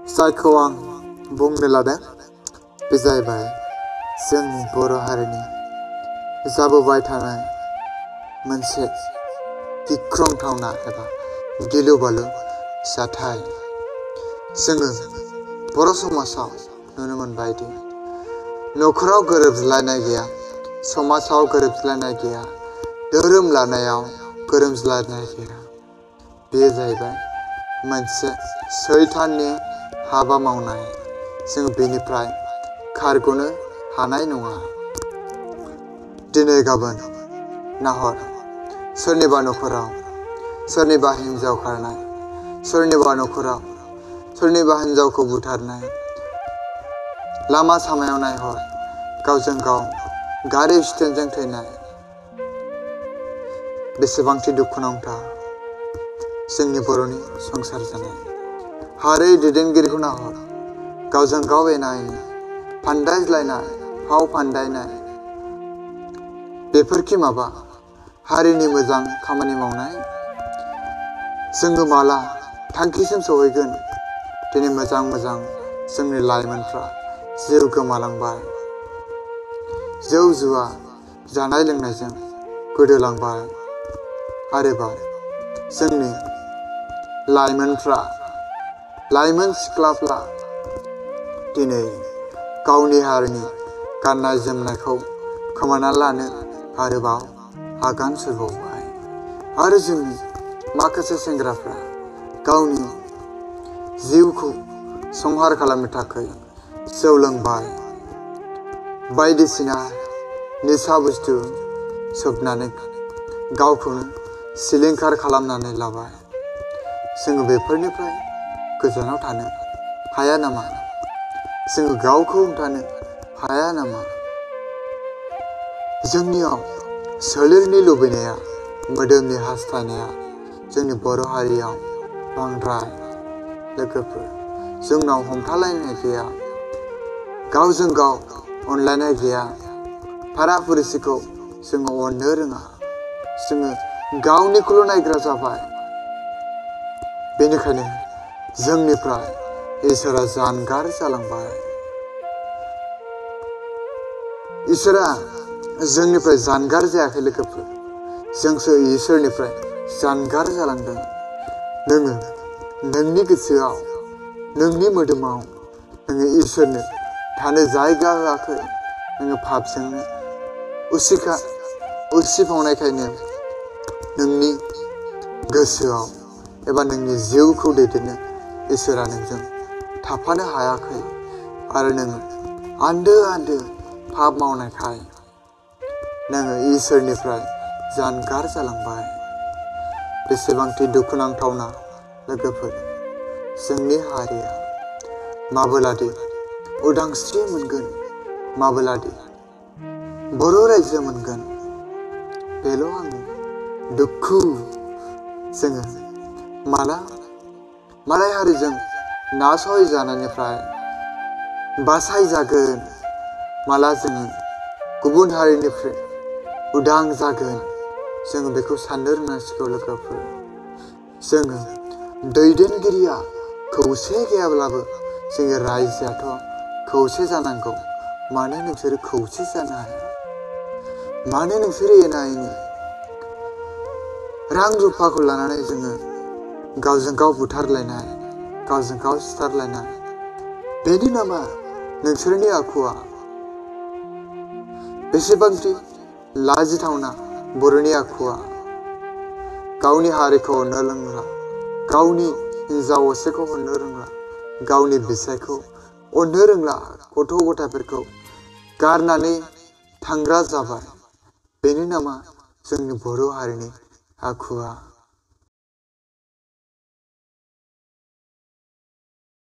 जायखौ आं बुंनो लादों बे जाहैबाय जोंनि बर' हारिनि जाबोबाय थानाय मोनसे गिख्रंथावना एबा गिलु बालु जाथाय। जोङो बर' समाजाव नुनो मोनबाय दि न'खराव गोरोबज्लायनाय गैया, समाजाव गोरोबज्लायनाय गैया, धोरोम लानायाव गोरोबज्लायनाय गैया। बेयो जाहैबाय मोनसे सैताननि हाबा मावनाय। जों बेनिफ्राय खारग'नो हानाय नङा। दिनै गाबोन नाहर, सोरनिबा न'खराव सोरनिबा हिन्जाव खारनाय, सोरनिबा न'खराव सोरनिबा हिन्जावखौ बुथारनाय, लामा सामायाव नायहर गावजों गाव गारि एक्सिडेन्टजों थैनाय। बेसेबांथि दुखुनांथाव जोंनि बर'नि संसार जानाय। हारि दैदेनगिरिखौ नाहर, गावजों गाव एना एनि, फानदायज्लायनाय, फाव फान्दायनाय। बेफोरखि माबा हारिनि मोजां खामानि मावनाय? जोङो माला थांखिसिम सहैगोन? दिनै मोजां मोजां जोंनि लाइमोनफ्रा जिउ गोमालांबाय। जौ जुवा जानाय लोंनायजों गोदोलांबाय। आरोबाव जोंनि लाइमोन सिख्लाफ्रा दिनै गावनि हारिनि गाननाय जोमनायखौ खोमाना लानो आरोबाव आगान सुरबावबाय। आरो जोंनि माखासे सेंग्राफ्रा गावनि जिउखौ संहार खालामनो थाखाय जौ लोंबाय, बायदिसिना निसा बुस्थु सोबनानै गावखौनो सिलिंखार खालामनानै लाबाय। जोङो बेफोरनिफ्राय गोजानाव थानो हाया नामा? जोङो गावखौ हमथानो हाया नामा? जोंनियाव सोलेरनि लुबैनाया, मोदोमनि हास्थायनाया जोंनि बर' हारियाव बांद्राय। लोगोफोर, जोंनाव हमथालायनाय गैया, गावजों गाव अनलायनाय गैया, फारा फुरिसिखौ जोङो अननो रोङा। जोङो गावनिखौल' नायग्रा जाबाय। बेनिखायनो जोंनिफ्राय इसोरा जानगार जालांबाय। इसोरा जोंनिफ्राय जानगार जायाखै लोगोफोर, जोंसो इसोरनिफ्राय जानगार जालांदों। नोङो नोंनि गोसोआव, नोंनि मोदोमाव नोङो इसोरनो थानो जायगा होआखै। नोङो पापजोंनो उसिफावनायखायनो नोंनि गोसोआव एबा नोंनि जिउखौ दैदेननो इसोरा नोंजों थाफानो हायाखै। आरो नोङो आन्दो आन्दो पाप मावनायखाय नोङो इसोरनिफ्राय जानगार जालांबाय। बेसेबांथि दुखुनांथावना लोगोफोर, जोंनि हारिया माबोलादि उदांस्रि मोनगोन, माबोलादि बर' रायजो मोनगोन, बेल' आंनि दुखु। जोङो माला मालाय हारिजों नासयजानायनिफ्राय बासायजागोन? माला जोङो गुबुन हारिनिफ्राय उदां जागोन? जोङो बेखौ साननो रोंनांसिगौ लोगोफोर। जोङो दैदेनगिरिया खौसे गैयाब्लाबो जोंनि रायजोआथ' खौसे जानांगौ। मानो नोंसोरो खौसे जानो हाया? मानो नोंसोरो एना एनि रां रुफाखौ लानानै जोङो गावजों गाव बुथारलायनाय, गावजों गाव सिथारलायनाय? बेनो नामा नोंसोरनि आखुआ? बेसेबांथि लाजिथावना बर'नि आखुआ। गावनि हारिखौ अननो रोंला, गावनि हिन्जाव असेखौ अननो रोंला, गावनि बिसायखौ अननो रोंला, गथ' गथायफोरखौ गारनानै थांग्रा जाबाय। बेनो नामा जोंनि बर' हारिनि आखुआ?